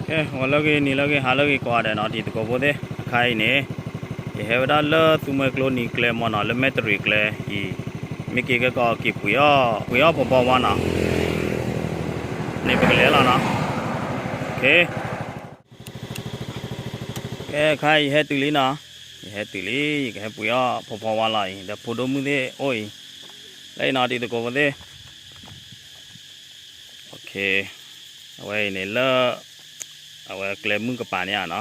ကဲ ဂီၤလၢအဂ့ၤ နံၤလၢအဂ့ၤ ဟါလၢအဂ့ၤ ကိးဂၤဒဲးနီၤ တံၤသကိးဖိသ့ၣ် အခါအံၤန့ၣ် ယဟဲဝဲဒၣ်လၢသူမှဲကျိနံၤကျဲမ့ၢ်နီၤ လၢမဲၣ်တရံးကျဲအံၤ မ့ၢ်က့ၤကဲကီးက့ၤပှ့ၤအီၣ် ပှ့ၤအီၣ်ဖီဖီဝါနီၤ န့ၣ်ပကလဲၤလီၤနီၤ ကဲ အခါအံၤယဟဲတုၤလံနီၤ ယဟဲတုၤလံ ယကဟဲပှ့ၤအီၣ်ဖီဖီဝါလီၤအံၤ ဒီးဖိဒိၣ်မုၣ်သ့ၣ်အိၣ်အံၤ လၢအံၤနီၤ တံၤသကိးဖိသ့ၣ် အဝဲအံၤန့ၣ်လၢ အဝဲကျဲမုၢ်ကပၤန့ၣ်ဧါနီၤ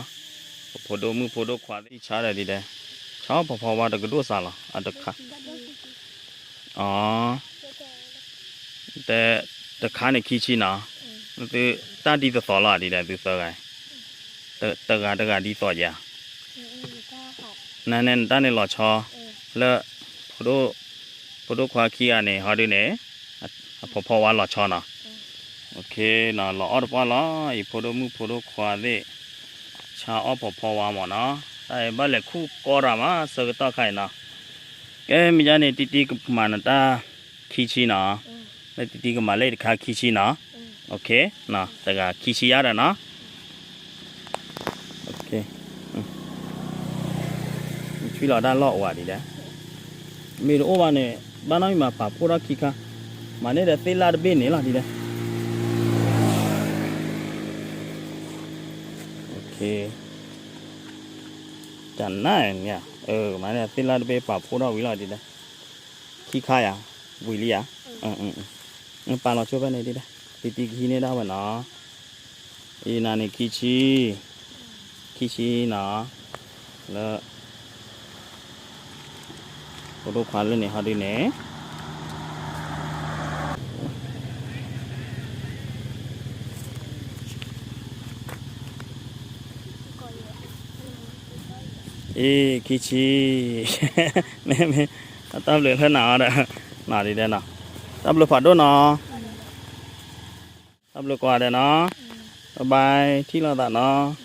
ပဖိဒိၣ်မုၣ်ဖိဒိၣ်ခွါသ့ၣ်ဆါဒီးဒ်လဲၣ် ဆါဖီဖီဝါတကဒိၣ်စးလီၤ အတခါ အ တခါန့ၣ်ခံဆံနီၤ သုတၢ်ဒ်သိးသိးလီၤဒ်လဲၣ် သုသၢဂၤ တဂၤတဂၤဒ်သိးယၤ နန့ၣ်နတၢ်န့ၣ်လီၤဆီ လၢ ဖိဒိၣ်ခွါခံဂၤန့ၣ် ဟီဒုန့ၣ် အဖီဖီဝါလီၤဆီနီၤ လီၤအီၣ်တပှၢ်လီၤ အံၤဖိဒိၣ်မုၣ်ဖိဒိၣ်ခွါသ့ၣ် ဆါအီၣ်ဖီဖီဝါမ့ၢ်နီၤ တၢ်အံၤဘၣ်လဲၤခူၣ်ကီတၢ်မး ဆၢကတီၢ်ခါအံၤနီၤ ကဲမ့ၢ်ယါန့ၣ် တံတံကမၤနတၢ်ခံဆံနီၤ လၢတံတံကမၤလၢတခါခံဆံနီၤ တဂၤခံဆံယါဒီးနီၤ ဆွံလီၤတၢ်လီၢ်အိၣ်ဝဲဒ်လဲၣ် မ့ၢ်တအိၣ်ဘၣ်န့ၣ် ဘၣ်နီၢ်မံၤမၤပာ်ဖှိၣ်ထီၣ်ခံခါ မၤန့ၢ်ဒီးသ့ၣ်လၣ်တဘ့ၣ်န့ၣ်လီၤဒ်လဲၣ် တၢ်နါန့ၣ် မၤန့ၢ်သ့ၣ်လၣ်တဘ့ၣ်ပာ်ဖှိၣ်ထီၣ်ဝံၤလီၤဒ်လဲၣ် ခံခါယၤ ဝံၤလံယၤ ပာ်လီၤဆိဖဲန့ၣ်ဒ်လဲၣ် တံတံကဟံးန့ၢ်ဒၣ်ဝဲနီၤ အံၤနၤန့ၣ်ခံဆံ ခံဆံနီၤ လၢ ဖိဒိၣ်ခွါလၢန့ၣ်ဟီဒုန့ၣ် အံၤ ခံဆံ မ့ၢ် မ့ၢ် တၢ်ဘျုးလၢနၤအီၤဒီး နၤဒ်လဲၣ်နီၤ တၢ်ဘျုးဖးဒိၣ်နီၤ တၢ်ဘျုးကိးဂၤဒဲးနီၤ bye bye ထံၣ်လိာ်သး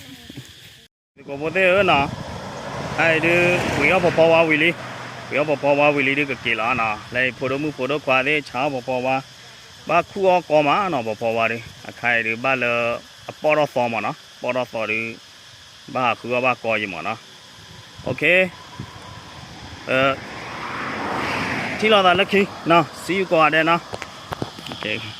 နီၤ သကိးဖိသ့ၣ်ဧၢနီၤ အအံၤဒုး ပှ့ၤအီၣ်ဖီဖီဝါဝံၤလံ ပှ့ၤအီၣ်ဖီဖီဝါဝံၤလံဒုးကက့ၤလီၤနီၤ လၢဖိဒိၣ်မုၣ်ဖိဒိၣ်ခွါသ့ၣ် ဆါအီၣ်ဖီဖီဝါ ဘၣ်ခူၣ်အီၣ်ကီမးနီၤ ဖီဖီဝါဒုး အခါအံၤဒုး ဘၣ်လၢ အပီၣ်ထီၣ်သီမးနီၤ ပီၣ်ထီၣ်သီဒုး ဘၣ်ဟးဃုအီၣ်ဘၣ်ကီယံၤမးနီၤ OK ထံၣ်လိာ်သးလၢခံနီၤ see you ကိးဂၤဒဲးနီၤ OK